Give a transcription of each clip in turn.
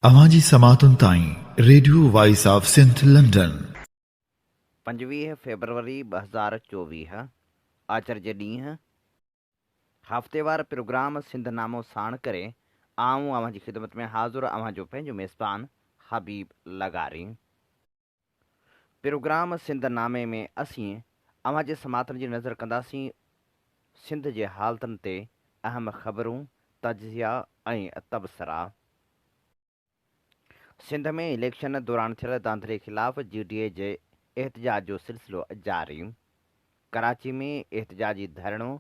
اوهان جي سماعتن تائين radio voice of Sindh London. 25 February 2024 آچر جي ڏينهن هفتيوار پروگرام سنڌ نامو ساڻ ڪري آئون اوهان جي خدمت ۾ حاضر اوهان جو پنهنجو ميزبان حبيب لغاري. پروگرام سنڌ نامي ۾ اسين اوهان جي سماعتن جي نظر ڪنداسين سنڌ جي حالتن تي اهم خبرون، تجزيا ۽ تبصرا. سنڌ ۾ اليڪشن دوران ٿيل ڌانڌلي خلاف جي ڊي اي جي احتجاج جو سلسلو جاري. ڪراچي ۾ احتجاجي ڌرڻو،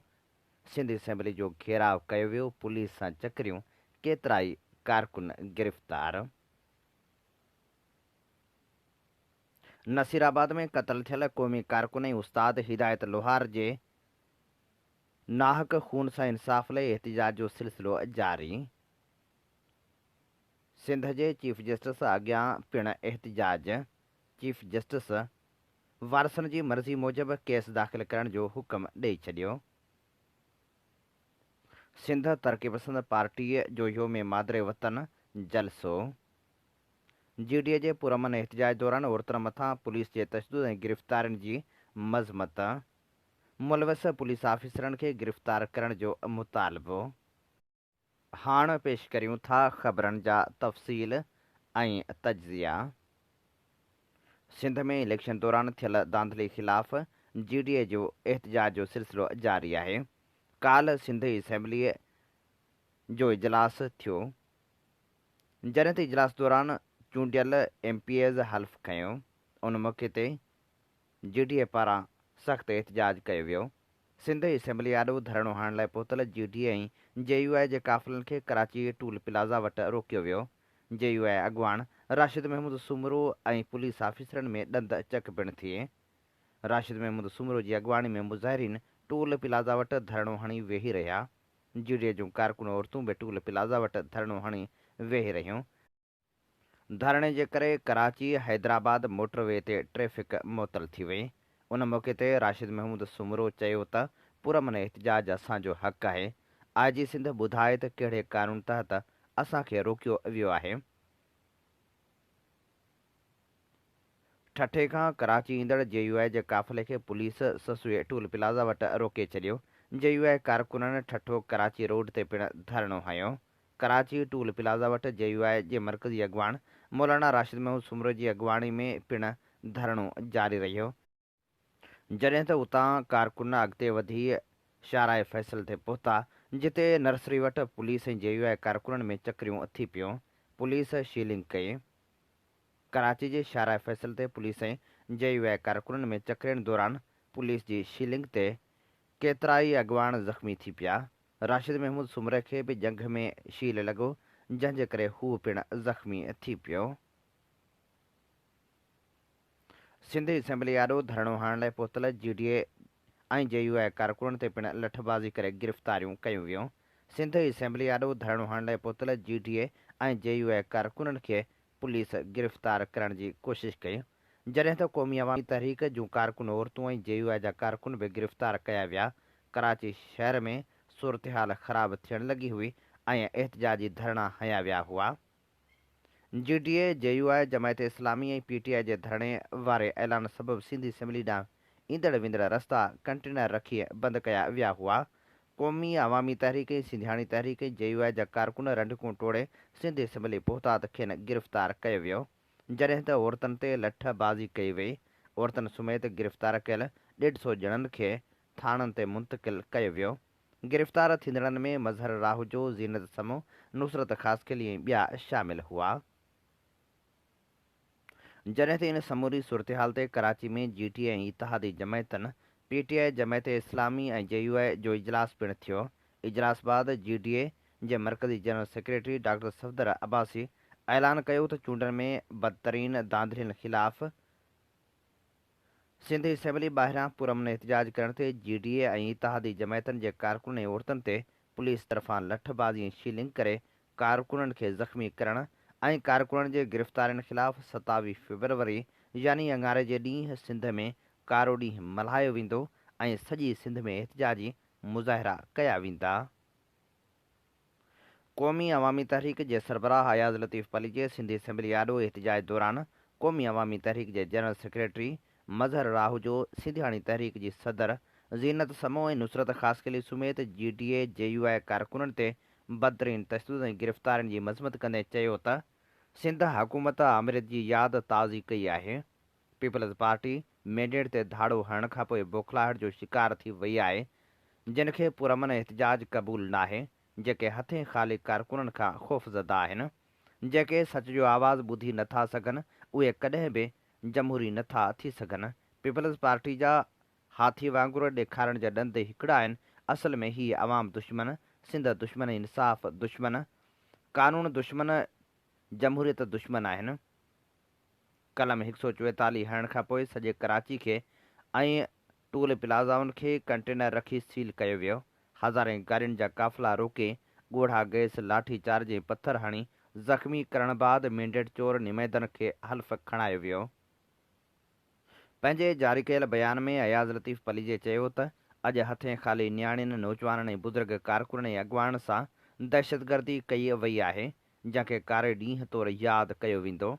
سنڌ اسيمبلي جو گهيراء ڪيو ويو، پوليس سان چڪريون، ڪيترائي ڪارڪن گرفتار. نصيرآباد ۾ قتل ٿيل قومي ڪارڪن ۽ استاد هدايت لوهار جي ناحق خون سان انصاف لئي احتجاج جو سلسلو جاري. سنڌ جي چيف جسٽس اڳيان پڻ احتجاج، چيف جسٽس وارثن جي مرضي موجب ڪيس داخل ڪرڻ جو حڪم ڏئي ڇڏيو. سنڌ ترقي پسند پارٽي جو يوم مادر وطن جلسو. جي ڊي اي جي پرامن احتجاج دوران عورتن مٿان پوليس جي تشدد ۽ گرفتارين جي مذمت، ملوث پوليس آفيسرن کي گرفتار ڪرڻ جو مطالبو. هاڻ پيش ڪريون ٿا خبرن جا تفصيل ۽ تجزيا. سنڌ ۾ اليڪشن دوران ٿيل ڌانڌلي خلاف جي ڊي اي جو احتجاج جو سلسلو جاري آهي. ڪالهه سنڌ اسيمبليء جو اجلاس ٿيو. جڏهن ته اجلاس دوران چونڊيل ايم پي ايز حلف کنيو، ان موقعي تي جي ڊي اي پاران سخت احتجاج ڪيو ويو. سنڌ اسيمبلي آڏو ڌرڻو هڻڻ لاء پهتل جي ڊي اي ۽ جي يو آء جي قافلن کي ڪراچي ٽول پلازا وٽ روڪيو ويو. جي يو آء اڳواڻ راشد محمود سومرو ۽ پوليس آفيسرن ۾ ڏند چڪ پڻ ٿي. راشد محمود سومرو جي اڳواڻي ۾ مظاهرين ٽول پلازا وٽ ڌرڻو هڻي ويهي رهيا. جي ڊي اي جون ڪارڪن عورتون به ٽول پلازا وٽ ڌرڻو هڻي ويهي رهيون. ڌرڻي جي ڪري ڪراچي حيدرآباد موٽر وي تي ٽريفڪ معطل ٿي وئي. ان موقعي تي راشد محمود سومرو چيو ته پرامن احتجاج اسان جو حق آهي، آء جي سنڌ ٻڌائي ته ڪهڙي قانون تحت اسان کي روڪيو ويو آهي. ٺٽي کان ڪراچي ايندڙ جي يو آء جي قافلي کي پوليس سسئي ٽول پلازا وٽ روڪي ڇڏيو، جي يو آء ڪارڪنن ٺٽو ڪراچي روڊ تي پڻ ڌرڻو هنيو. ڪراچي ٽول پلازا وٽ جي يو آء جي مرڪزي اڳواڻ مولانا راشد محمود سومرو جي اڳواڻي ۾ پڻ ڌرڻو جاري رهيو. جڏهن ته اتان ڪارڪن اڳتي وڌي شاهراهه فيصل تي پهتا، جتي نرسري وٽ پوليس ۽ جي يو آء ڪارڪنن ۾ چڪريون ٿي پيون، پوليس شيلنگ ڪئي. ڪراچي جي شاهراهه فيصل تي پوليس ۽ جي يو آء ڪارڪنن ۾ چڪرين دوران پوليس جي شيلنگ تي ڪيترائي اڳواڻ زخمي ٿي پيا. راشد محمود سومري کي به ڄنگهه ۾ شيل لڳو، جنهن جي ڪري هو پڻ زخمي ٿي پيو. سنڌ اسيمبلي آڏو ڌرڻو هڻڻ لاء پهتل جي ڊي اي ۽ جي يو آء ڪارڪنن تي پڻ لٺبازي ڪري گرفتاريون ڪيون ويون. سنڌ اسيمبلي آڏو ڌرڻو هڻڻ لاء پهتل جي ڊي اي ۽ جي يو آء ڪارڪنن کي پوليس گرفتار ڪرڻ جي ڪوشش ڪئي، جڏهن ته قومي عوامي تحريڪ جون ڪارڪن عورتون ۽ جي يو آء جا ڪارڪن به گرفتار ڪيا ويا. ڪراچي شهر ۾ صورتحال خراب ٿيڻ لڳي هئي ۽ احتجاجي ڌرڻا هنيا ويا هئا. جي ڊي اي، جي يو آء، جماعت اسلامي ۽ پي ٽي آء جي ڌرڻي واري اعلان سبب سنڌ اسيمبلي ڏانهن ايندڙ ويندڙ رستا ڪنٽينر رکي بند ڪيا ويا هئا. قومي عوامي تحريڪ ۽ سنڌياڻي تحريڪ ۽ جي يو آء جا ڪارڪن رنڊڪون ٽوڙي سنڌ اسيمبلي پهتا ته کين گرفتار ڪيو ويو. جڏهن ته عورتن تي لٺ بازي ڪئي وئي. عورتن سميت گرفتار ڪيل ڏيڍ سئو ڄڻن کي ٿاڻن تي منتقل ڪيو ويو. گرفتار ٿيندڙن ۾ مظهر راهوجو، زينت سمون، نصرت خاصخيلي ۽ ٻيا شامل هئا. جڏهن ته ان سموري صورتحال تي ڪراچي ۾ جي ٽي اي ۽ اتحادي جماعتن پي ٽي آء، جماعت اسلامي ۽ جي يو آء جو اجلاس پڻ ٿيو. اجلاس بعد جي ڊي اي جي مرڪزي general secretary doctor Safdar Abbasi اعلان ڪيو ته چونڊن ۾ بدترين ڌانڌلين خلاف سنڌ اسيمبلي ٻاهران پرامن احتجاج ڪرڻ تي جي ڊي اي ۽ اتحادي جماعتن جي ڪارڪنن ۽ عورتن تي پوليس طرفان لٺبازي ۽ شيلنگ ڪري ڪارڪنن کي زخمي ڪرڻ ۽ ڪارڪنن جي گرفتارين خلاف 27 فيبروري يعني اڱاري جي ڏينهن سنڌ ۾ ڪارو ڏينهن ملهايو ويندو ۽ سڄي سنڌ ۾ احتجاجي مظاهرا ڪيا ويندا. قومي عوامي تحريڪ جي سربراهه اياز لطيف پليجي سنڌ اسيمبلي آڏو احتجاج دوران قومي عوامي تحريڪ جي جنرل سيڪريٽري مظهر راهوجو، سنڌياڻي تحريڪ جي صدر زينت سمون ۽ نصرت خاصخيلي سميت G D A, J U I ڪارڪنن تي بدترين تشدد ۽ گرفتارين جي مذمت ڪندي چيو ته سنڌ حڪومت آمريت جي ياد تازي ڪئي آهي، پيپلز پارٽي مينڊيٽ تي ڌاڙو هڻڻ کانپوء بوکلاهٽ جو شڪار ٿي وئي آهي، جن کي پرامن احتجاج قبول ناهي. جيڪي هٿين خالي ڪارڪنن کان خوفزده آهن، جيڪي سچ جو آواز ٻڌي نه ٿا سگهن، اهي ڪڏهن به جمهوري نه ٿا ٿي سگهن. پيپلز پارٽي جا هاٿي وانگر ڏيکارڻ جا ڏند هڪڙا آهن، اصل ۾ هي عوام دشمن، سنڌ دشمن، انصاف دشمن، قانون دشمن، جمهوريت دشمن آهن. قلم هڪ سئو چويتاليهه هڻڻ کانپوء سڄي ڪراچي کي ۽ ٽول پلازائن کي ڪنٽينر رکي سيل ڪيو ويو، هزارين گاڏين جا قافلا روڪي ڳوڙها گئس، لاٺي چارج ۽ پٿر هڻي زخمي ڪرڻ بعد مينڊيٽ چور نمائندن کي حلف کڻايو ويو. پنهنجي جاري ڪيل بيان ۾ اياز لطيف پليجي چيو ته اڄ هٿين خالي نياڻين، نوجوانن ۽ بزرگ ڪارڪنن ۽ اڳواڻن سان دهشتگردي ڪئي وئي آهي، جنهن کي ڪاري ڏينهن طور ياد ڪيو ويندو.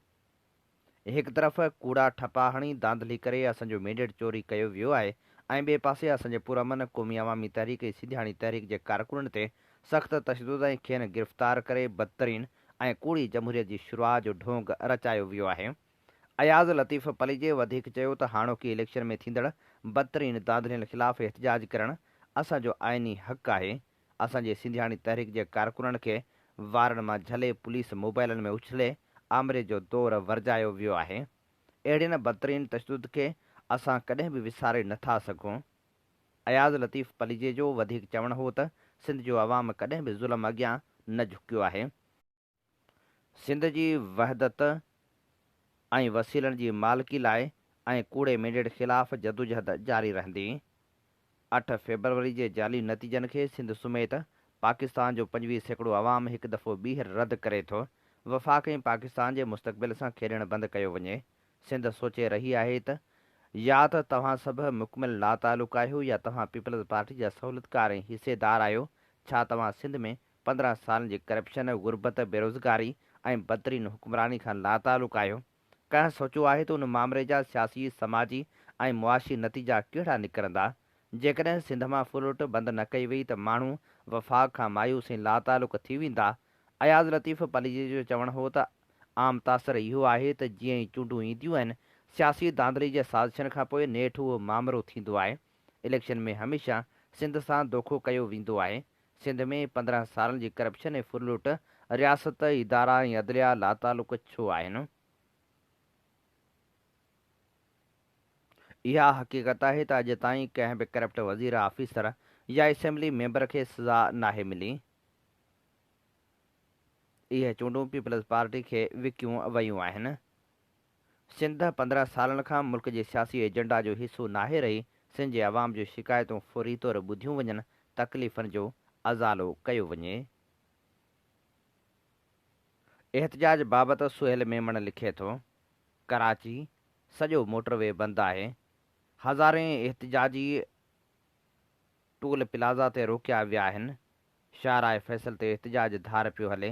هڪ طرف ڪوڙا ٺپا هڻي ڌانڌلي ڪري اسان جو مينڊيٽ چوري ڪيو ويو آهي ۽ ٻئي پاسي اسان جي پرامن قومي عوامي تحريڪ ۽ سنڌياڻي تحريڪ جي ڪارڪنن تي سخت تشدد ۽ کين گرفتار ڪري بدترين ۽ ڪوڙي جمهوريت جي شروعات جو ڍونگ رچايو ويو آهي. اياز لطيف پليجي وڌيڪ چيو ته هاڻوڪي اليڪشن ۾ ٿيندڙ بدترين ڌانڌلين خلاف احتجاج ڪرڻ اسان جو آئيني حق آهي اسان جي سنڌياڻي تحريڪ جي ڪارڪنن کي وارن مان جهلي پوليس موبائلن ۾ اڇلي آمريت جو دور ورجايو ويو آهي. اهڙين بدترين تشدد کي اسان ڪڏهن به وساري نه ٿا سگهون. اياز لطيف پليجي جو وڌيڪ چوڻ هو ته سنڌ جو عوام ڪڏهن به ظلم اڳيان نه جهڪيو آهي. سنڌ جي وحدت ۽ وسيلن جي مالڪي لاء ۽ ڪوڙي مينڊيٽ خلاف جدوجهد جاري رهندي. اٺ فيبروري جي جعلي نتيجن کي سنڌ سميت پاڪستان جو 25% عوام هڪ دفعو ٻيهر رد ڪري ٿو. وفاق ۽ پاڪستان جي مستقبل سان کيڏڻ بند ڪيو وڃي. سنڌ سوچي رهي آهي ته يا ته توهان سڀ مڪمل لاتعلق آهيو يا توهان پيپلز پارٽي جا سهولتڪار ۽ حصيدار آهيو. ڇا توهان سنڌ ۾ 15 سالن جي ڪرپشن، غربت، بيروزگاري ۽ بدترين حڪمراني کان لاتعلق آهيو؟ ڪنهن سوچيو آهي ته ان مامري جا سياسي، سماجي ۽ معاشي نتيجا ڪهڙا نڪرندا؟ جيڪڏهن سنڌ مان ڦرلٽ بند نه ڪئي وئي ته ماڻهو وفاق کان مايوس ۽ لاتعلق ٿي ويندا. اياز لطيف پليجي جو چوڻ هو ته عام تاثر اهو آهي ته جيئن ئي چونڊون اينديون آهن، سياسي ڌانڌلي جي سازشن کانپوء نيٺ اهو مامرو ٿيندو آهي. اليڪشن ۾ هميشه سنڌ سان دوکو ڪيو ويندو آهي. سنڌ ۾ 15 سالن جي ڪرپشن ۽ ڦرلٽ، رياست، ادارا ۽ عدليا لاتعلق ڇو آهن؟ اها حقيقت آهي ته اڄ تائين ڪنهن به ڪرپٽ وزير، آفيسر يا اسيمبلي ميمبر کي سزا ناهي ملي. اهي چونڊون پيپلز پارٽي کي وڪيون ويون آهن. سنڌ 15 سالن کان ملڪ جي سياسي ايجنڊا جو حصو ناهي رهي، سنڌ جي عوام جون شڪايتون فوري طور ٻڌيون وڃن، تڪليفن جو ازالو ڪيو وڃي. احتجاج بابت سهيل ميمڻ لکي ٿو، ڪراچي، سڄو موٽر وي بند آهي، هزارين احتجاجي ٽول پلازا تي روڪيا ويا آهن، شاهراهه فيصل تي احتجاج ڌار پيو هلي،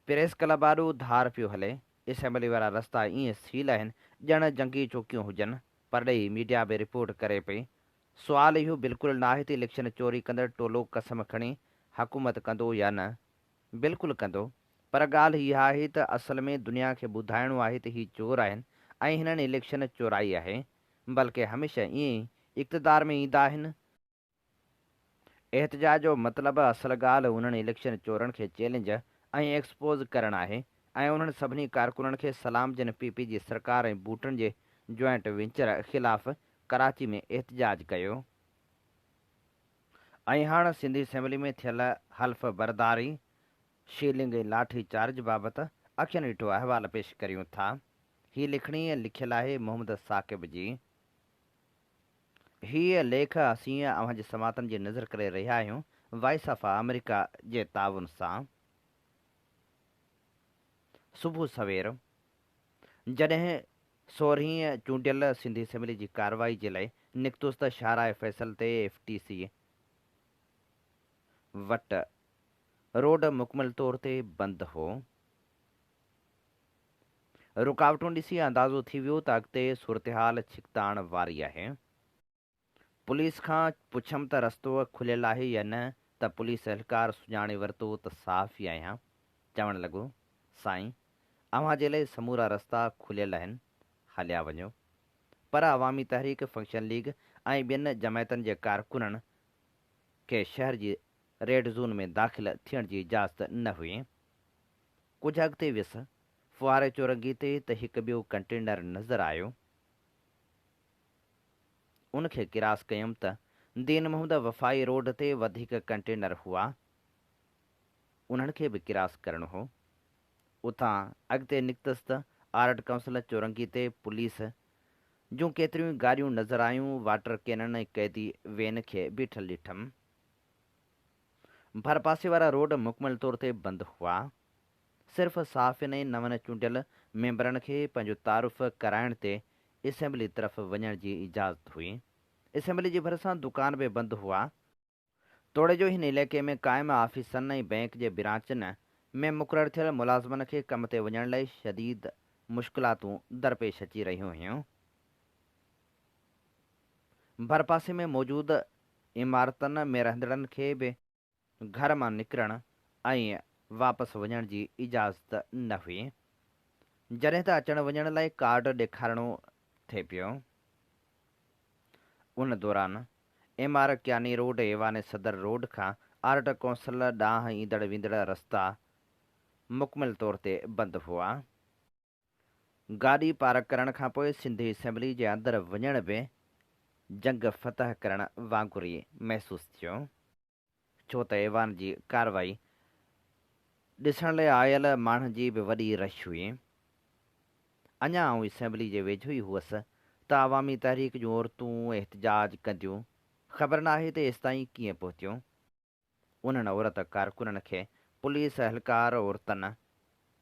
پريس ڪلب آڏو ڌار پيو هلي، اسيمبلي وارا رستا ائين سيل آهن ڄڻ جنگي چوڪيون هجن، پرڏيهي ميڊيا به رپورٽ ڪري پئي. سوال اهو بلڪل ناهي ته اليڪشن چوري ڪندڙ ٽولو قسم کڻي حڪومت ڪندو يا نه؟ بلڪل ڪندو. پر ڳالهه اها آهي ته اصل ۾ دنيا کي ٻڌائڻو آهي ته هي چور آهن ۽ هنن اليڪشن چورائي آهي. بلڪه هميشه ائين ئي اقتدار ۾ ايندا آهن. احتجاج جو مطلب اصل ڳالهه انهن اليڪشن چورن کي چئلينج ۽ ايڪسپوز ڪرڻ آهي ۽ انهن سڀني ڪارڪنن کي سلام جن پي پي جي سرڪار ۽ بوٽن جي جوائنٽ وينچر خلاف ڪراچي ۾ احتجاج ڪيو. ۽ هاڻ سنڌ اسيمبلي ۾ ٿيل حلف برداري، شيلنگ ۽ لاٺي چارج بابت اکين ڏٺو احوال پيش ڪريون ٿا. هي لکڻي لکيل آهي محمد ثاقب جي. هيء ليک اسين اوهان جي سماعتن جي نذر ڪري رهيا آهيون وائس آف آمريڪا جي تعاون سان. صبح سوير جڏهن سورهين چونڊيل سنڌ اسيمبلي جي ڪارروائي جي لاء نڪتس ته شاهراهه فيصل تي ايف ٽي سي وٽ روڊ مڪمل طور تي بند هو. رڪاوٽون ڏسي اندازو ٿي ويو ته اڳتي صورتحال ڇڪتاڻ واري آهي. پوليس کان پڇيم ته رستو کليل آهي يا نه ته پوليس اهلڪار سڃاڻي ورتو ته صحافي آهيان. چوڻ لڳو، سائين! اوهان جي لئه سمورا رستا کليل آهن، هليا وڃو. پر عوامي تحريڪ، فنڪشن ليگ ۽ ٻين جماعتن جي ڪارڪنن کي شهر جي ريڊ زون ۾ داخل ٿيڻ جي اجازت نه هئي. ڪجهه اڳتي ويس، ڦوهاري چورنگي تي ته هڪ ٻيو ڪنٽينر نظر آيو. ان کي ڪراس ڪيم ته دين محمد وفائي روڊ تي وڌيڪ ڪنٽينر هئا. انهن کي به ڪراس ڪرڻو هو. اتان اڳتي نڪتس ته آرٽ ڪائونسل چورنگي تي پوليس جون ڪيتريون ئي گاڏيون نظر آيون، واٽر ڪينن ۽ قيدي وين کي بيٺل ڏٺم. ڀرپاسي وارا روڊ مڪمل طور تي بند هئا. صرف صحافين ۽ نون چونڊيل ميمبرن کي پنهنجو تعارف ڪرائڻ تي اسيمبلي طرف وڃڻ جي اجازت هئي. اسيمبلي جي ڀرسان دڪان به بند هئا. توڙي جو هن علائقي ۾ قائم آفيسن ۽ بئنڪ جي برانچن ۾ مقرر ٿيل ملازمن کي ڪم تي وڃڻ لاء شديد مشڪلاتون درپيش اچي رهيون هيون. ڀرپاسي ۾ موجود عمارتن ۾ رهندڙن کي به گهر مان نڪرڻ ۽ واپس وڃڻ جي اجازت نه هئي، جڏهن ته اچڻ وڃڻ لاء ڪارڊ ڏيکارڻو ٿي پيو. ان دوران ايم آر ڪياني روڊ، ايوان صدر روڊ کان آرٽ ڪونسل ڏانهن ايندڙ ويندڙ رستا مڪمل طور تي بند هئا. گاڏي پارڪ ڪرڻ کانپوء سنڌ اسيمبلي جي اندر وڃڻ به جنگ فتح ڪرڻ وانگر ئي محسوس ٿيو، ڇو ته ايوان جي ڪارروائي ڏسڻ لاء آيل ماڻهن جي به وڏي رش هئي. اڃا آئون اسيمبلي جي ويجهو ئي هئس ته عوامي تحريڪ جون عورتون احتجاج ڪنديون خبر ناهي ته ايستائين ڪيئن پهتيون. انهن عورت ڪارڪنن کي پوليس اهلڪار عورتن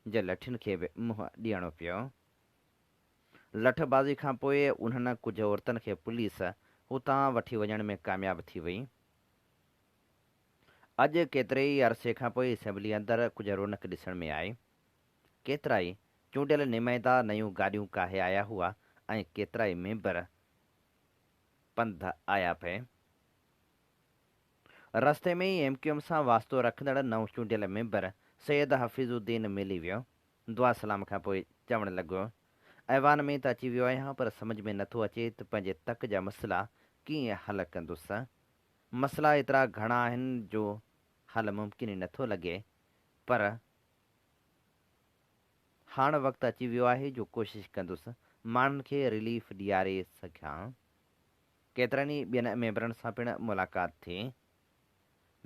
جي لٺين کي به منهن ڏيڻو پيو. لٺ بازي کان پوء انهن ڪجهه عورتن کي پوليس اتان وٺي وڃڻ ۾ ڪامياب ٿي وئي. اڄ ڪيتري ئي عرصي کان پوء اسيمبلي اندر ڪجهه رونق ڏسڻ ۾ آئي. ڪيترائي چونڊيل نمائندا نيون گاڏيون ڪاهي آيا هئا ۽ ڪيترائي ميمبر پنڌ آيا پئي. رستي ۾ ئي ايم ڪيو ايم سان واسطو رکندڙ نئون چونڊيل ميمبر سيد حفيظ الدين ملي ويو. دعا سلام کان پوء چوڻ لڳو، ايوان ۾ ته اچي ويو آهيان پر سمجهه ۾ نٿو اچي ته پنهنجي تڪ جا مسئلا ڪيئن حل ڪندس. مسئلا ايترا گهڻا آهن جو حل ممڪن ئي نٿو لڳي پر هاڻ وقت اچي ويو آهي جو ڪوشش ڪندس ماڻهن کي رليف ڏياري سگهان. ڪيترن ئي ٻين ميمبرن سان پڻ ملاقات ٿي.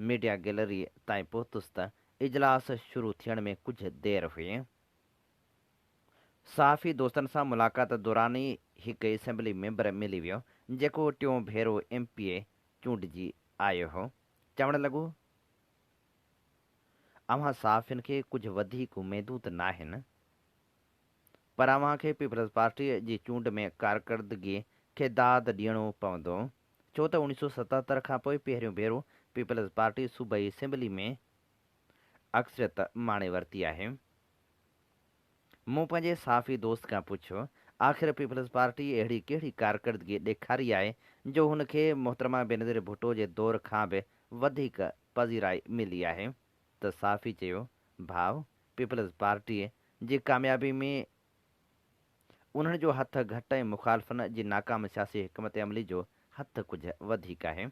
ميڊيا گيلري تائين پهتس ته اجلاس شروع ٿيڻ ۾ ڪجهه دير هئي. صحافي دوستن سان ملاقات دوران ئي هڪ اسيمبلي ميمبر ملي ويو، جيڪو ٽيون ڀيرو ايم پي اي چونڊجي آيو هو. چوڻ لڳو، اوهان صحافين کي ڪجهه وڌيڪ اميدون ته ناهن. پر اوهان کي پيپلز پارٽيء جي چونڊ ۾ ڪارڪردگيء کي داد ڏيڻو پوندو، ڇو ته 1977 کان پوء پهريون ڀيرو پيپلز پارٽي صوبائي اسيمبلي ۾ اڪثريت ماڻي ورتي آهي. مون پنهنجي صحافي دوست کان پڇيو، آخر پيپلز پارٽي اهڙي ڪهڙي ڪارڪردگي ڏيکاري آهي جو هن کي محترمه بينظير ڀٽو جي دور کان به وڌيڪ پذيرائي ملي آهي؟ ته صحافي چيو، ڀاء، پيپلز پارٽيء جي ڪاميابي ۾ انهن جو هٿ گهٽ ۽ مخالفن جي ناڪام سياسي حڪمت عملي جو هٿ ڪجهه وڌيڪ آهي.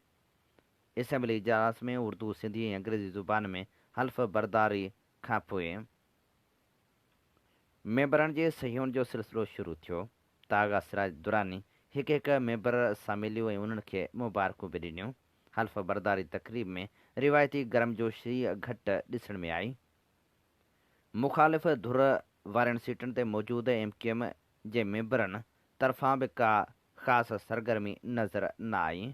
اسيمبلي اجلاس ۾ اردو، سنڌي ۽ انگريزي زبان ۾ حلف برداري کانپوء ميمبرن جي صحيحن جو سلسلو شروع ٿيو ته آغا سراج دراني هڪ هڪ ميمبر سان مليو ۽ انهن کي مبارڪون به ڏنيون. حلف برداري تقريب ۾ روايتي گرمجوشي گهٽ ڏسڻ ۾ آئي. مخالف ڌر وارين سيٽن تي موجود ايم ڪيو ايم جي ميمبرن طرفان به ڪا خاص سرگرمي نظر نه آئي.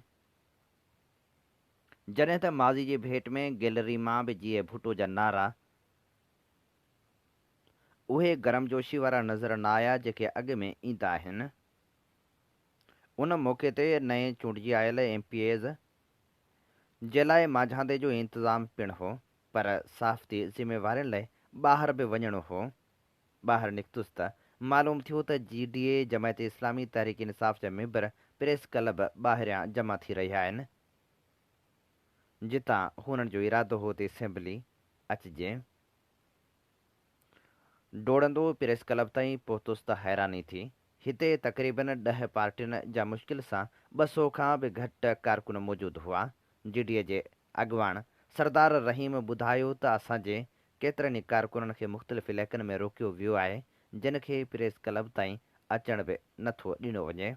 جڏهن ته ماضي جي ڀيٽ ۾ گيلري مان به جيئي ڀٽو جا نعرا اهي گرمجوشي وارا نظر نه آيا جيڪي اڳ ۾ ايندا آهن. ان موقعي تي نئين چونڊجي آيل ايم پي ايز جي لاء مانجهاندي جو انتظام پڻ هو. پر صحافتي ذميوارين لاء ٻاهر به وڃڻو هو. ٻاهر نڪتس ته معلوم ٿيو ته جي ڊي اي، جماعت اسلامي، تحريڪ انصاف جا ميمبر پريس ڪلب ٻاهريان جمع ٿي رهيا آهن، جتان هنن جو ارادو هو ته اسيمبلي اچجي. ڊوڙندو پريس ڪلب تائين پهتس ته حيراني ٿي. هتي تقريبن ڏهه پارٽين جا مشڪل سان 200 کان به گهٽ ڪارڪن موجود هئا. جي ڊي اي جي اڳواڻ سردار رحيم ٻڌايو ته اسان جي ڪيترن ئي ڪارڪنن کي مختلف علائقن ۾ روڪيو ويو آهي جن کي پريس ڪلب تائين اچڻ به نه ٿو ڏنو وڃي.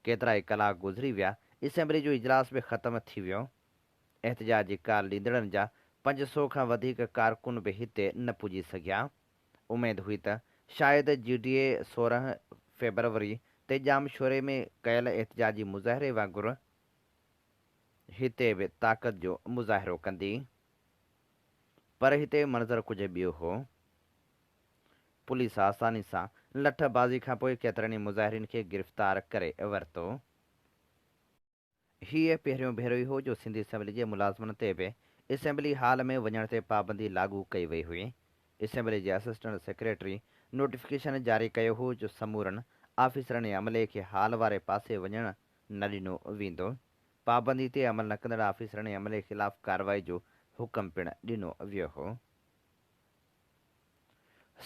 ڪيترائي ڪلاڪ گذري ويا، اسيمبلي جو اجلاس به ختم ٿي ويو. احتجاج جي ڪال ڏيندڙن جا 500 کان وڌيڪ ڪارڪن به هتي نه پڄي سگهيا. اميد هئي ته شايد جي ڊي اي 16 فيبروري تي ڄامشوري ۾ ڪيل احتجاجي مظاهري وانگر هتي به طاقت جو مظاهرو ڪندي. پر هتي منظر ڪجهه ٻيو هو. پوليس آساني سان لٺ بازي کانپوء ڪيترن ئي مظاهرين کي گرفتار ڪري ورتو. هيء پهريون ڀيرو ئي هو جو سنڌ اسيمبلي جي ملازمن تي به اسيمبلي هال ۾ وڃڻ تي پابندي لاڳو ڪئي وئي هئي. اسيمبلي جي اسسٽنٽ سيڪريٽري نوٽيفڪيشن جاري ڪيو هو جو سمورن آفيسرن ۽ عملي کي هال واري پاسي وڃڻ نه ڏنو ويندو. پابندي تي عمل نه ڪندڙ آفيسرن ۽ عملي خلاف ڪارروائي جو حڪم پڻ ڏنو ويو هو.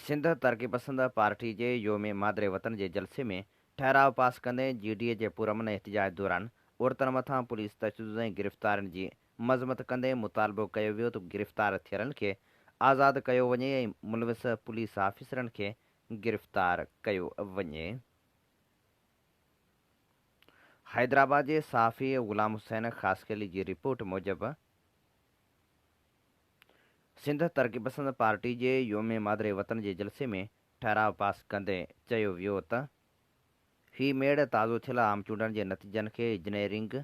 سنڌ ترقي پسند پارٽي جي يوم مادر وطن جي جلسي ۾ ٺهراء پاس ڪندي جي ڊي اي جي پرامن احتجاج دوران عورتن مٿان پوليس تشدد ۽ گرفتارين جي مذمت ڪندي مطالبو ڪيو ويو ته گرفتار ٿيلن کي آزاد ڪيو وڃي ۽ ملوث پوليس آفيسرن کي گرفتار ڪيو وڃي. حيدرآباد جي صحافي غلام حسين خاصخيلي جي رپورٽ موجب، سنڌ ترقي پسند پارٽي جي يوم مادر وطن جي جلسي ۾ ٺهراء پاس ڪندي چيو ويو ته هي ميڙ تازو ٿيل عام چونڊن جي نتيجن کي انجنيئرنگ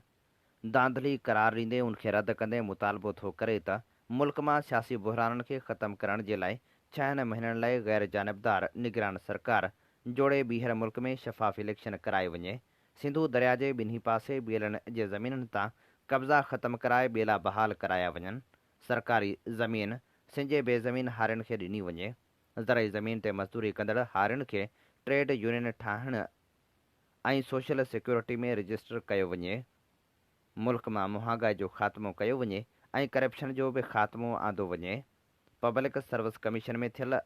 ڌانڌلي قرار ڏيندي ان کي رد ڪندي مطالبو ٿو ڪري ته ملڪ مان سياسي بحرانن کي ختم ڪرڻ جي لاء ڇهن مهينن لاء غير جانبدار نگران سرڪار جوڙي ٻيهر ملڪ ۾ شفاف اليڪشن ڪرائي وڃي سنڌو درياء جي ٻنهي پاسي ٻيلن جي زمينن تان قبضا ختم ڪرائي ٻيلا بحال ڪرايا وڃن، سرڪاري زمين سنجي بي زمين هارين کي ڏني وڃي، زرعي زمين تي مزدوري ڪندڙ هارين کي ٽريڊ يونين ٺاهڻ ۽ سوشل سيڪيورٽي ۾ رجسٽر ڪيو وڃي، ملڪ مان مهانگائي جو خاتمو ڪيو وڃي ۽ ڪرپشن جو به خاتمو آندو وڃي، پبلڪ سروس ڪميشن ۾ ٿيل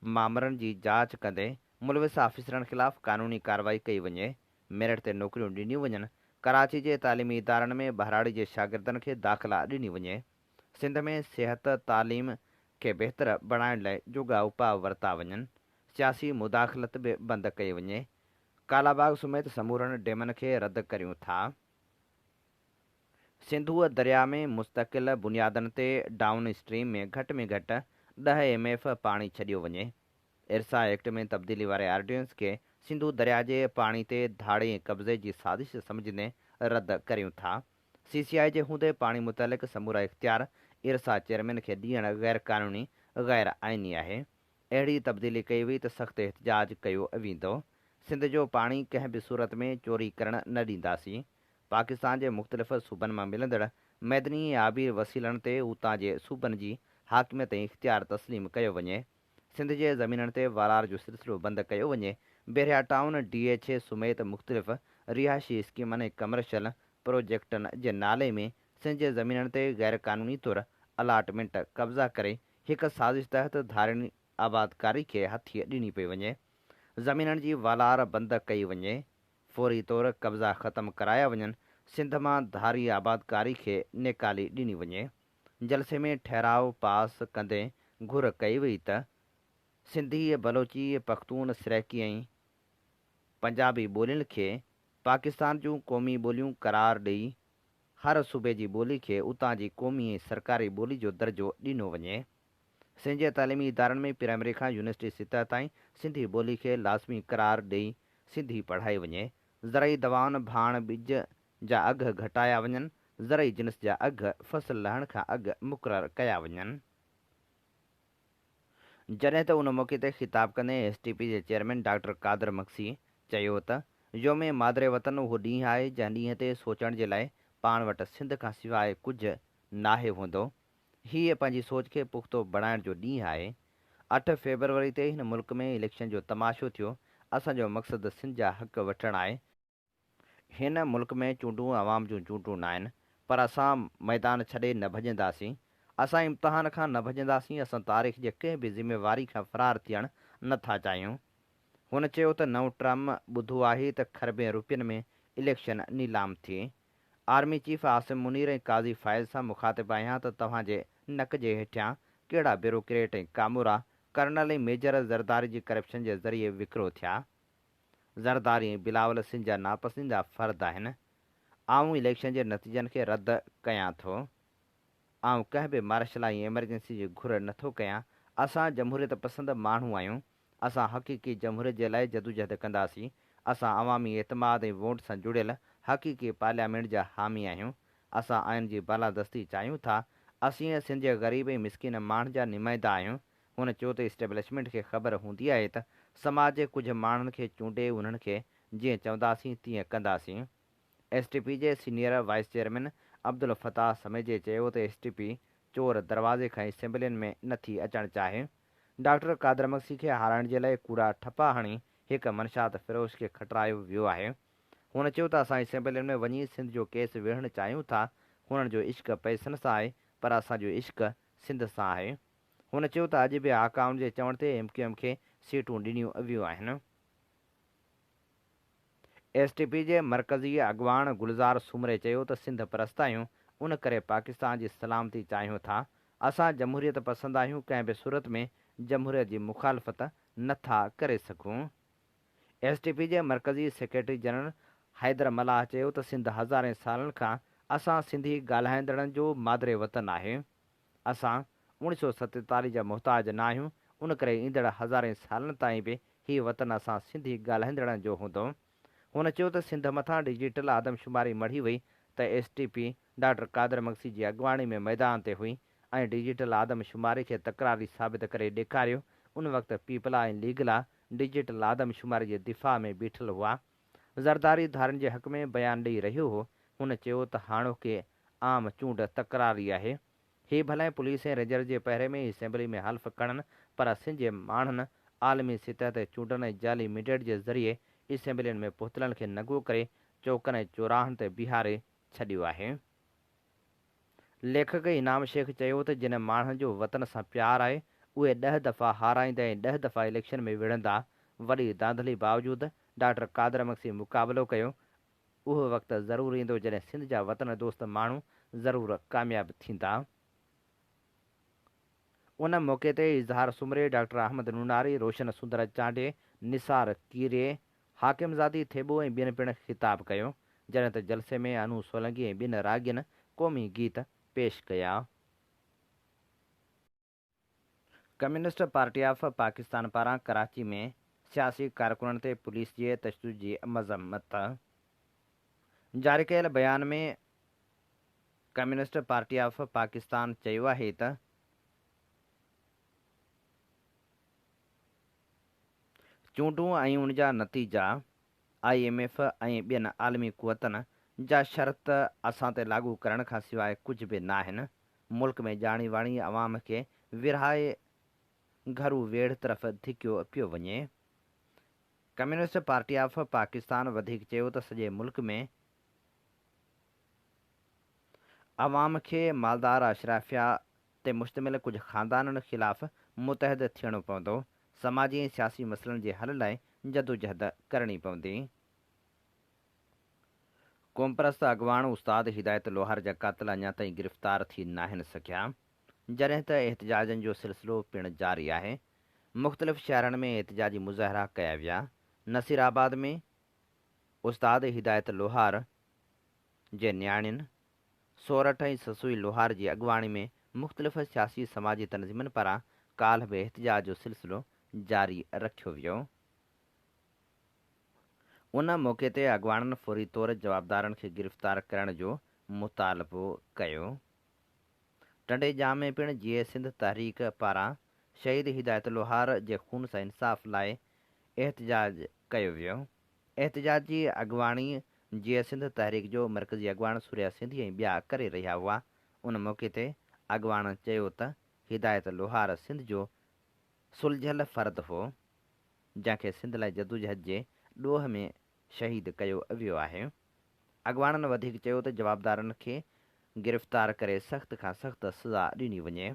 مامرن جي جاچ ڪندي ملوث آفيسرن خلاف قانوني ڪارروائي ڪئي وڃي، ميرٽ تي نوڪريون ڏنيون وڃن، ڪراچي جي تعليمي ادارن ۾ ٻهراڙي جي شاگردن کي داخلا ڏني وڃي، سنڌ ۾ صحت، تعليم کي بهتر بڻائڻ لاء جوڳا اپاء ورتا وڃن، سياسي مداخلت به بند ڪئي وڃي، ڪالاباغ سميت سمورن ڊيمن کي رد ڪريون ٿا. سنڌوء درياء ۾ مستقل بنيادن تي ڊائون اسٽريم ۾ گهٽ ۾ گهٽ 10 ايم ايف پاڻي ڇڏيو وڃي. ارسا ايڪٽ ۾ تبديلي واري آرڊيننس کي سنڌو درياء جي پاڻي تي ڌاڙي ۽ قبضي جي سازش سمجهندي رد ڪريون ٿا. سي سي آء جي هوندي پاڻي متعلق سمورا اختيار ارسا چيئرمين کي ڏيڻ غير قانوني، غير آئيني آهي. اهڙي تبديلي ڪئي وئي ته سخت احتجاج ڪيو ويندو. سنڌ جو پاڻي ڪنهن به صورت ۾ چوري ڪرڻ نه ڏينداسين. پاڪستان جي مختلف صوبن مان ملندڙ معدني ۽ آبي وسيلن تي اتان جي صوبن جي حاڪميت ۽ اختيار تسليم ڪيو وڃي. سنڌ جي زمينن تي والار جو سلسلو بند ڪيو وڃي. بحريا ٽائون، ڊي ايڇ اي سميت مختلف رهائشي اسڪيمن ۽ ڪمرشل پروجيڪٽن جي نالي ۾ سنڌ جي زمينن تي غير قانوني طور الاٽمينٽ قبضا ڪري هڪ سازش تحت ڌارين آبادڪاري کي هٿي ڏني پئي وڃي. زمينن جي والار بند ڪئي وڃي. فوري طور قبضا ختم ڪرايا وڃن، سنڌ مان ڌاري آبادڪاري کي نيڪالي ڏني وڃي. جلسي ۾ ٺهراء پاس ڪندي گهر ڪئي وئي ته سنڌي، بلوچي، پختون، سرائيڪي ۽ پنجابي ٻولين کي پاڪستان جون قومي ٻوليون قرار ڏئي هر صوبي جي ٻولي کي اتان جي قومي ۽ سرڪاري ٻولي جو درجو ڏنو وڃي. سنڌ جي تعليمي ادارن ۾ پرائمري کان يونيورسٽي سطح تائين سنڌي ٻولي کي لازمي قرار ڏئي سنڌي پڙهائي وڃي، زرعي دوائن، ڀاڻ، ٻج جا اگهه گهٽايا وڃن، زرعي جنس جا اگهه فصل لهڻ کان اڳ مقرر ڪيا وڃن. جڏهن ته ان موقعي تي خطاب ڪندي ايس ٽي پي جي چيئرمين ڊاڪٽر قادر مگسي چيو ته يوم مادر وطن اهو ڏينهن آهي جنهن ڏينهن تي سوچڻ جي لاء پاڻ وٽ سنڌ کان سواء ڪجهه ناهي هوندو. هيء پنهنجي سوچ کي پختو بڻائڻ جو ڏينهن آهي. اٺ فيبروري تي هن ملڪ ۾ اليڪشن جو تماشو ٿيو، اسان جو مقصد سنڌ جا حق وٺڻ آهي. هن ملڪ ۾ چونڊون عوام جون چونڊون ناهن، پر اسان ميدان ڇڏي نه ڀڄنداسين، اسان امتحان کان نه ڀڄنداسين، اسان تاريخ جي ڪنهن به ذميواري کان فرار ٿيڻ نه ٿا چاهيون. هن چيو ته نئون ٽرم ٻڌو آهي ته کربين روپين ۾ اليڪشن نيلام ٿي. آرمي چيف عاصم منير ۽ قاضي فائز سان مخاطب آهيان ته توهان جي نڪ جي هيٺيان ڪهڙا بيروڪريٽ ۽ ڪامورا ڪرنل ۽ ميجر زرداري جي ڪرپشن جي ذريعي وڪرو ٿيا. زرداري ۽ بلاول سنڌ جا ناپسنديده فرد آهن. آئون اليڪشن جي نتيجن کي رد ڪيان ٿو. آئون ڪنهن به مارشلا ۽ ايمرجنسي جي گهر نه ٿو ڪيان. اسان جمهوريت پسند ماڻهو آهيون. اسان حقيقي جمهوريت جي لاء جدوجهد ڪنداسين. اسان عوامي اعتماد ۽ ووٽ سان جڙيل حقيقي پارليامينٽ جا حامي آهيون. اسان آئين جي بالادستي چاهيون ٿا. اسين سنڌ جي غريب ۽ مسڪين ماڻهن جا نمائندا آهيون. هن چيو ته اسٽيبلشمينٽ کي خبر هوندي آهي ته سماج جي ڪجهه ماڻهن کي چونڊي انهن کي جيئن چونداسين تيئن ڪنداسين. ايس ٽي پي جي senior vice chairman Abdul Fattah سميجي چيو ته ايس ٽي پي چور دروازي کان اسيمبلين ۾ نه ٿي اچڻ چاهي. ڊاڪٽر قادر مگسي کي هارائڻ جي لاء ڪوڙا ٺپا هڻي هڪ منشات فروش کي کٽرايو ويو آهي. هن چيو ته اسان اسيمبلين ۾ وڃي سنڌ جو ڪيس وڙهڻ چاهيون ٿا، هنن جو عشق پئسن سان آهي پر اسان جو عشق سنڌ سان آهي. هن چيو ته اڄ به آقائن جي چوڻ تي ايم ڪيو ايم کي سيٽون ڏنيون ويون آهن. ايس ٽي پي جي مرڪزي اڳواڻ گلزار سومري چيو ته سنڌ پرست آهيون ان ڪري پاڪستان جي سلامتي چاهيون ٿا، اسان جمهوريت پسند آهيون ڪنهن به صورت ۾ جمهوريت جي مخالفت نه ٿا ڪري سگهون. ايس ٽي پي جي مرڪزي سيڪريٽري جنرل حيدر ملاح چيو ته سنڌ هزارين سالن کان اسان سنڌي ڳالهائيندڙن جو مادري وطن آهي. اسان 1947 جا محتاج نه آهيون، ان ڪري ايندڙ هزارين سالن تائين به هي وطن اسان سنڌي ڳالهائيندڙن جو هوندو. هن چيو ته سنڌ مٿان ڊجيٽل آدمشماري مڙهي وئي ته S T P doctor Qadir Magsi جي اڳواڻي ۾ ميدان تي هئي ۽ ڊجيٽل آدمشماري کي تڪراري ثابت ڪري ڏيکاريو، ان وقت پيپلا ۽ ليگلا ڊجيٽل آدمشماري جي دفاع ۾ بيٺل هئا. زرداري ڌارين جي حق ۾ بيان ڏئي رهيو هو. هن چيو ته هاڻوڪي عام چونڊ تڪراري آهي. هي ڀلائين پوليس ۽ رينجرز جي پهري ۾ اسيمبلي ۾ حلف کڻن پر سنڌ جي ماڻهن عالمي سطح تي چونڊن ۽ جعلي مينڊيٽ جي ذريعي اسيمبلين ۾ پهتلن کي ننگو ڪري چوڪن ۽ چوراهن تي بيهاري ڇڏيو آهي. ليکڪ انعام شيخ چيو ته جن ماڻهن جو وطن سان پيار آهي اهي ڏهه دفعا هارائيندا ۽ ڏهه دفعا اليڪشن ۾ وڙهندا، وڏي ڌانڌلي باوجود ڊاڪٽر قادر مگسي مقابلو ڪيو، اهو وقت ضرور ايندو جڏهن سنڌ جا وطن دوست ماڻهو ضرور ڪامياب ٿيندا. ان موقعي تي اظهار سومري، ڊاڪٽر احمد نوناري، روشن سندر چانڊيي، نثار ڪيريي، حاڪم زادي ٿيٻو ۽ ٻين پڻ خطاب ڪيو، جڏهن ته جلسي ۾ انو سولنگي ۽ ٻين راڳين قومي گيت پيش ڪيا. ڪميونسٽ پارٽي آف پاڪستان پاران ڪراچي ۾ سياسي ڪارڪنن تي پوليس جي تشدد جي مذمت. جاري ڪيل بيان ۾ ڪميونسٽ پارٽي آف پاڪستان چيو آهي ته، چونڊون ۽ ان جا نتيجا، I M F ۽ ٻين عالمي قوتن جا شرط اسان تي لاڳو ڪرڻ کان سواء ڪجهه به ناهن، ملڪ ۾ ڄاڻي واڻي عوام کي ورهائي گهرو ويڙهه طرف ڌڪيو پيو وڃي. ڪميونسٽ پارٽي آف پاڪستان وڌيڪ چيو ته سڄي ملڪ ۾ عوام کي مالدار اشرافيا تي مشتمل ڪجهه خاندانن خلاف متحد ٿيڻو پوندو، سماجي ۽ سياسي مسئلن جي حل لاء جدوجهد ڪرڻي پوندي. قومپرست اڳواڻ استاد هدايت لوهار جا قاتل اڃا تائين گرفتار ٿي ناهن سگهيا، جڏهن ته احتجاجن جو سلسلو پڻ جاري آهي، مختلف شهرن ۾ احتجاجي مظاهرا ڪيا ويا، نصيرآباد ۾ استاد هدايت لوهار جي نياڻين سورٺ ۽ سسئي لوهار جي اڳواڻي ۾ مختلف سياسي سماجي تنظيمن پاران ڪالهه به احتجاج جو سلسلو جاري رکيو ويو. ان موقعي تي اڳواڻن فوري طور جوابدارن کي گرفتار ڪرڻ جو مطالبو ڪيو. ٽنڊي ڄام ۾ پڻ جيئي سنڌ تحريڪ پاران شهيد هدايت لوهار جي خون سان انصاف لاء احتجاج ڪيو ويو. احتجاج جي اڳواڻي جيئي سنڌ تحريڪ جو مرڪزي اڳواڻ سوريا سنڌي ۽ ٻيا ڪري رهيا هئا. ان موقعي تي اڳواڻن چيو ته هدايت لوهار سنڌ جو سلجهيل فرد هو، جنهن کي سنڌ لاء جدوجهد جي ڏوهه ۾ شهيد ڪيو ويو آهي. اڳواڻن وڌيڪ چيو ته جوابدارن کي گرفتار ڪري سخت کان سخت سزا ڏني وڃي.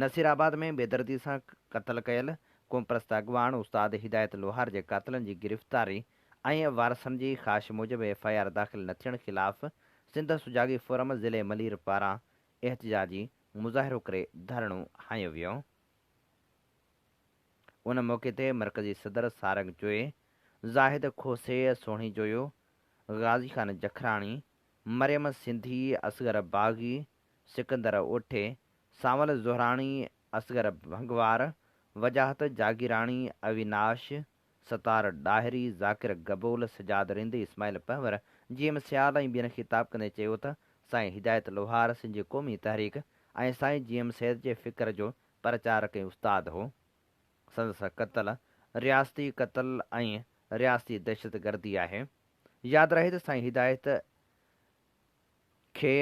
نصيرآباد ۾ بيدردي سان قتل ڪيل قومپرست اڳواڻ استاد هدايت لوهار جي قاتلن جي گرفتاري ۽ وارثن جي خواهش موجب ايف I R داخل نه ٿيڻ خلاف سنڌ سجاڳي فورم ضلعي ملير پاران احتجاجي مظاهرو ڪري ڌرڻو هنيو ويو. ان موقعي تي مرڪزي صدر سارنگ جويي، زاهد کوسي، سهڻي جويو، غازي خان جکراڻي، مريم سنڌي، اصغر باغي، سڪندر اوٺي، سانول زهراڻي، اصغر ڀنگوار، وجاهت جاگيراڻي، اويناش، ستار ڏاهري، ذاڪر گبول، سجاد رند، اسماعيل پنهور، جي ايم سيال ۽ ٻين خطاب ڪندي چيو ته سائين هدايت لوهار سنڌ جي قومي تحريڪ ۽ سائين جي ايم سيد جي فڪر جو پرچارڪ ۽ استاد هو. سندس قتل رياستي قتل ۽ رياستي دهشتگردي آهي. ياد رهي ته سائين هدايت کي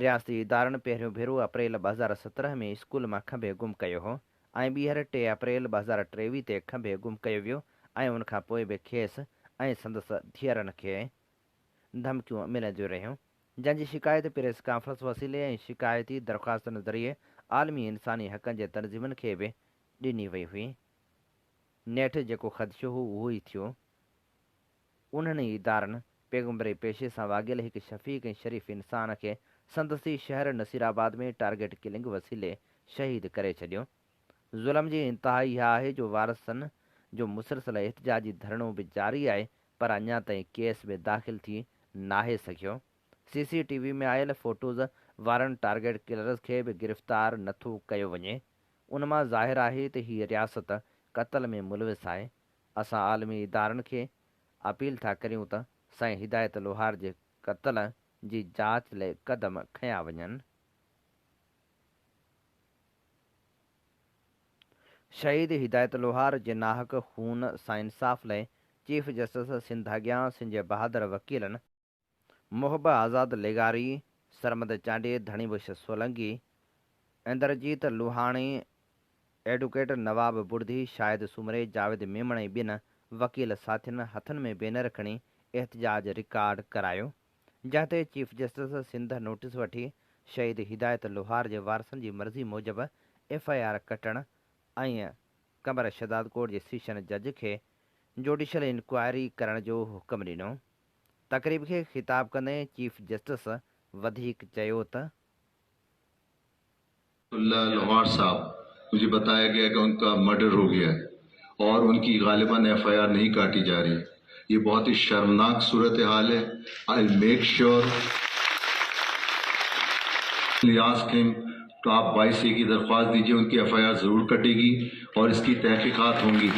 رياستي ادارن پهريون ڀيرو اپريل 2017 ۾ اسڪول مان کنڀي گم ڪيو هو ۽ ٻيهر 3 اپريل 2023 تي کنڀي گم ڪيو ويو ۽ ان کان پوء به کيس ۽ سندس ڌيئرن کي ڌمڪيون ملنديون رهيون. جنهن جي شڪايت پريس ڪانفرنس وسيلي ۽ شڪايتي درخواستن ذريعي عالمي انساني حقن جي تنظيمن کي به ڏني وئي هئي. نيٺ جيڪو خدشو هو اهو ئي ٿيو. انهن ئي ادارن پيغمبري پيشي سان واڳيل هڪ شفيق ۽ شريف انسان کي سندس ئي شهر نصيرآباد ۾ ٽارگيٽ ڪلنگ وسيلي شهيد ڪري ڇڏيو. ظلم جي انتها اها آهي جو وارثن جو مسلسل احتجاجي ڌرڻو به جاري آهي پر اڃا تائين ڪيس به داخل ٿي ناهي سگهيو. سي سي ٽي وي ۾ آيل فوٽوز وارن ٽارگيٽ ڪلرز کي به گرفتار نٿو ڪيو وڃي. ان مان ظاهر آهي ته هي رياست قتل ۾ ملوث آهي. اسان عالمي ادارن کي اپيل ٿا ڪريون ته سائين هدايت لوهار جي قتل جي جاچ لئه قدم کنيا وڃن. شهيد هدايت لوهار جي ناحق خون سان انصاف لئه چيف جسٽس سنڌ اڳيان سنڌ جي بهادر وڪيلن، محب آزاد لغاري، سرمد چانڊيي، ڌڻي بخش سولنگي، اندرجيت لوهاڻي، ايڊوڪيٽ نواب بڙدي، شاهد سومري، جاويد ميمڻ ۽ ٻين وڪيل ساٿين هٿن ۾ بينر کڻي احتجاج رڪارڊ ڪرايو. جنهن تي چيف جسٽس سنڌ نوٽيس وٺي شهيد هدايت لوهار جي وارثن جي مرضي موجب ايف I R ڪٽڻ ۽ قمر شهدادڪوٽ جي سيشن جج کي جوڊيشل انڪوائري ڪرڻ جو حڪم ڏنو. تقريب کي خطاب ڪندي چيف جسٽس وڌيڪ چيو ته. الله لوهار صاحب مجهي بتايا گيا ڪه ان ڪا مرڊر هو گيا هي اور ان ڪي غالبا ايف I R نهين ڪاٽي جا رهي يي بهت هي شرمناڪ صورت حال هي آئي ميڪ شيور آسڪ هيم تو آپ وائي سي ڪي درخواست ديجئي ان ڪي ايف I R ضرور ڪٽي گي اور اس ڪي تحقيقات هونگي.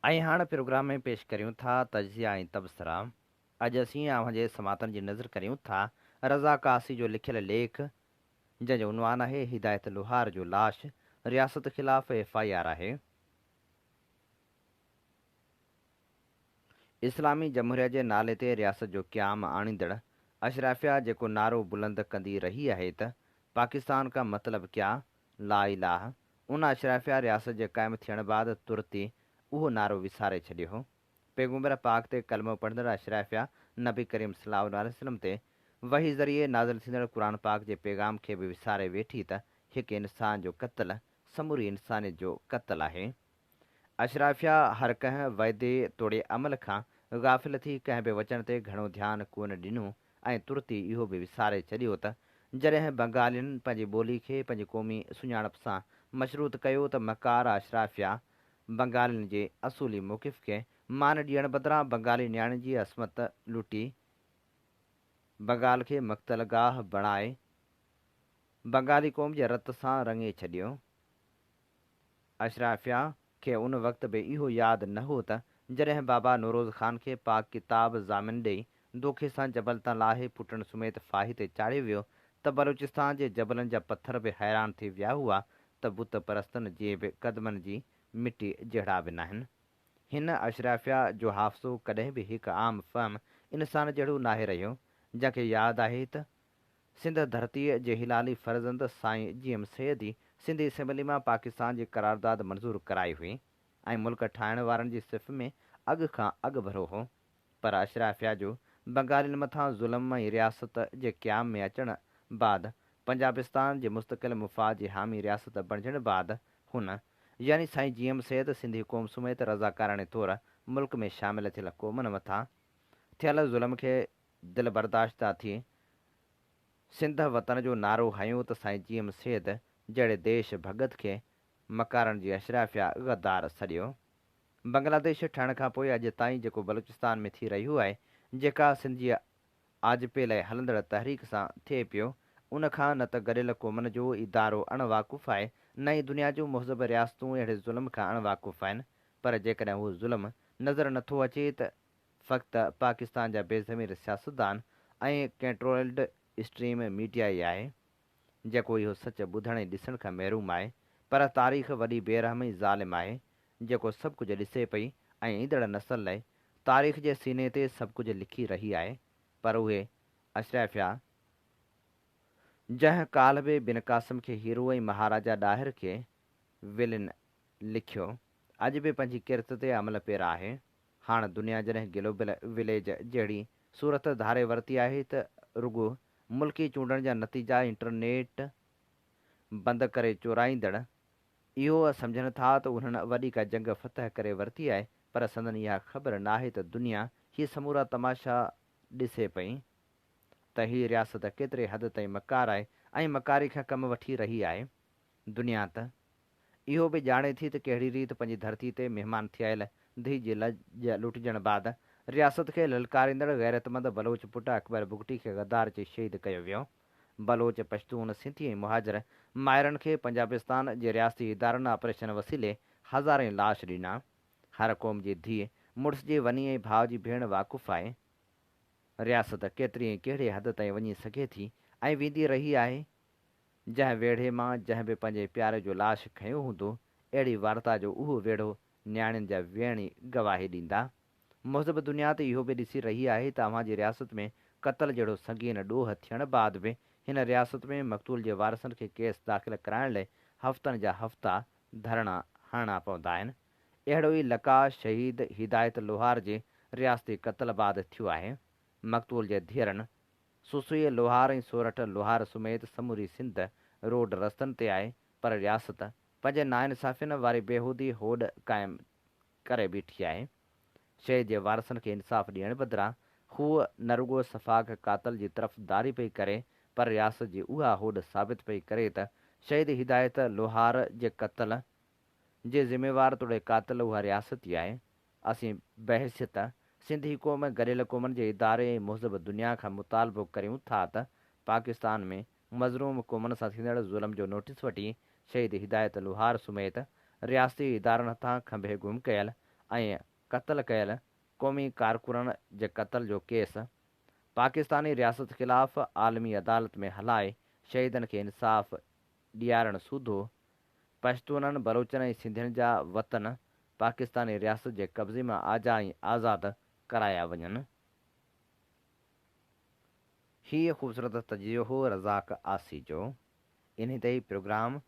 ۽ هاڻ پروگرام ۾ پيش ڪريون ٿا تجزيا ۽ تبصرا. اڄ اسين اوهان جي سماعتن جي نذر ڪريون ٿا رزاق عاصي جو لکيل ليک جنهن جو عنوان آهي هدايت لوهار جو لاش رياست خلاف ايف I R آهي. اسلامي جمهوريه جي نالي تي رياست جو قيام آڻيندڙ اشرافيه جيڪو نعرو بلند ڪندي رهي آهي ته پاڪستان ڪا مطلب ڪيا لا اله ان اشرافيه رياست جي قائم ٿيڻ بعد ترت ئي اهو نعرو وساري ڇڏيو هو. پيغمبر پاڪ تي ڪلمو پڙهندڙ اشرافيه نبي ڪريم صلي الله عليه وسلم تي وحي ذريعي نازل ٿيندڙ قرآن پاڪ جي پيغام کي به وساري ويٺي ته هڪ انسان جو قتل سموري انسانيت جو قتل آهي. اشرافيه هر ڪنهن وعدي توڙي عمل کان غافل ٿي ڪنهن به وچن تي گهڻو ڌيان ڪونه ڏنو ۽ ترت ئي اهو به وساري ڇڏيو ته جڏهن بنگالين پنهنجي ٻولي کي پنهنجي قومي سڃاڻپ سان مشروط ڪيو ته مڪار اشرافيا بنگالين جي اصولي موقف کي مان ڏيڻ بدران بنگالي نياڻين جي عصمت لٽي بنگال کي مقتل گاهه بڻائي بنگالي قوم جي رت سان رڱي ڇڏيو. اشرافيا کي ان وقت به اهو ياد نه هو ته جڏهن بابا نوروز خان کي پاڪ ڪتاب ضامن ڏئي دوکي سان جبل تان لاهي پٽن سميت ڦاهي تي چاڙهيو ويو ته بلوچستان جي جبلن جا پٿر به حيران ٿي ويا هئا ته بت پرستن جي به قدمن جي مٽي جهڙا به ناهن. هن اشرافيا جو حافظو ڪڏهن به هڪ عام فهم انسان جهڙو ناهي رهيو جنهن کي ياد آهي ته. سنڌ ڌرتيء جي حلالي فرزند سائين جي ايم سيد ئي سنڌ اسيمبلي مان پاڪستان جي قرارداد منظور ڪرائي هئي ۽ ملڪ ٺاهڻ وارن جي صف ۾ اڳ کان اڳڀرو هو پر اشرافيا جو بنگالين مٿان ظلم ۽ رياست جي قيام ۾ اچڻ بعد پنجابستان جي مستقل مفاد جي حامي رياست بڻجڻ بعد هن يعني سائين جي ايم سيد سنڌي قوم سميت رضاڪاراڻي طور ملڪ ۾ شامل ٿيل قومن مٿان ٿيل ظلم کي دل برداشته ٿي سنڌ وطن جو نعرو هنيو ته سائين جي ايم سيد جهڙي ديش ڀڳت کي مڪارن جي اشرافيا غدار سڏيو. بنگلاديش ٺهڻ کانپوء اڄ تائين جيڪو بلوچستان ۾ ٿي رهيو آهي جيڪا سنڌ جي آجپي لاء هلندڙ تحريڪ سان ٿئي پيو، ان کان نه ته گڏيل قومن جو ادارو اڻ واقف آهي، نه ئي دنيا جون مهذب رياستون اهڙي ظلم کان اڻ واقف آهن، پر جيڪڏهن اهو ظلم نظر نه ٿو اچي ته فقط پاڪستان جا بي ضمير سياستدان ۽ ڪنٽرولڊ اسٽريم ميڊيا ئي آهي، جيڪو اهو سچ ٻڌڻ ۽ ڏسڻ کان محروم آهي، پر تاريخ وڏي بي رحم ۽ ظالم آهي، جيڪو سڀ ڪجهه ڏسي پئي ۽ ايندڙ نسل لاء تاريخ جي سيني تي سڀ ڪجهه لکي رهي آهي پر اهي اشرافيا جنهن ڪالهه به بن قاسم کي هيرو ۽ مهاراجا ڏاهر کي ولين لکيو اڄ به پنهنجي ڪرت تي عمل پيرا آهي. هاڻ دنيا جڏهن گلوبل وليج جهڙي صورت ڌاري ورتي آهي ته رڳو ملڪي چونڊن جا نتيجا انٽرنيٽ بند ڪري چورائيندڙ اهو سمجهن ٿا ته انهن وڏي ڪا جنگ فتح ڪري ورتي آهي پر سندن اها خبر ناهي ته دنيا هي سمورا تماشا ڏسي پئي ته هي رياست ڪيتري حد تائين مڪار آهي ۽ مڪاري کان ڪم وٺي رهي آهي. دنيا ته اهو به ڄاڻي ٿي ته ڪهڙي ريت پنهنجي ڌرتي تي مهمان ٿي آيل ڌيء جي لڄ لٽجڻ بعد رياست کي للڪاريندڙ غيرتمند بلوچ پٽ اڪبر بگٽي کي غدار چئي شهيد ڪيو ويو. بلوچ، پشتون، سنڌي ۽ مهاجر مائرن کي پنجابستان جي رياستي ادارن آپريشن وسيلي هزارين لاش ڏنا. هر قوم جي ڌيء، مڙس جي وني ۽ ڀاء جي ڀيڻ واقف آهي. رياست ڪيتري ۽ ڪهڙي حد تائين وڃي سگهي ٿي ۽ ويندي رهي آهي. جنهن ويڙهي مان جنهن به پنهنجي پياري جو لاش کنيو هوندو، اهڙي وارتا جو اهو ويڙهو نياڻين جا ويڻ ئي گواهي ڏيندا. مهذب دنيا ته اهو به ڏسي رهي آهي ته اوهان جي رياست ۾ قتل جهڙو سنگين ڏوهه ٿيڻ بعد به هن رياست ۾ مقتول جي وارثن کي ڪيس داخل ڪرائڻ لئه هفتن جا هفتا ڌرڻا هڻڻا پوندا آهن. اهڙو ئي لقاء شهيد هدايت لوهار جي رياستي قتل بعد ٿيو آهي. مقتول جي ڌيئرن سسئي لوهار ۽ سورٺ لوهار سميت سموري سنڌ روڊ رستن تي آهي پر رياست پنهنجي ناانصافين واري بيهودي هوڏ قائم ڪري بيٺي آهي. شهيد جي وارثن کي انصاف ڏيڻ بدران هوء نه رڳو سفاڪ قاتل جي طرفداري پئي ڪري پر رياست جي اها هوڏ ثابت پئي ڪري ته شهيد هدايت لوهار جي قتل جي ذميوار توڙي قاتل اها رياست ئي آهي. اسين بحيثيت سنڌي قوم گڏيل قومن جي اداري ۽ مهذب دنيا کان مطالبو ڪريون ٿا ته پاڪستان ۾ مظلوم قومن سان ٿيندڙ ظلم جو نوٽيس وٺي شهيد هدايت لوهار سميت رياستي ادارن هٿان کنڀي گم ڪيل ۽ قتل ڪيل قومي ڪارڪنن جي قتل جو ڪيس پاڪستاني رياست خلاف عالمي عدالت ۾ هلائي شهيدن کي انصاف ڏيارڻ سوڌو پشتونن، بلوچن ۽ سنڌين جا وطن پاڪستاني رياست جي قبضي مان آجا ۽ آزاد ڪرايا وڃن. هيء خوبصورت تجزيو هو رزاق عاصي جو. انهي تي ئي پروگرام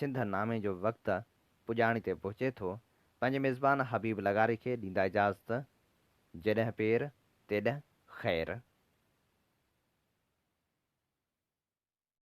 سنڌ نامي جو وقت پڄاڻي تي پهچي ٿو. پنهنجي ميزبان حبيب لغاري کي ڏيندا اجازت. جيڏهن پير، تيڏهن خير.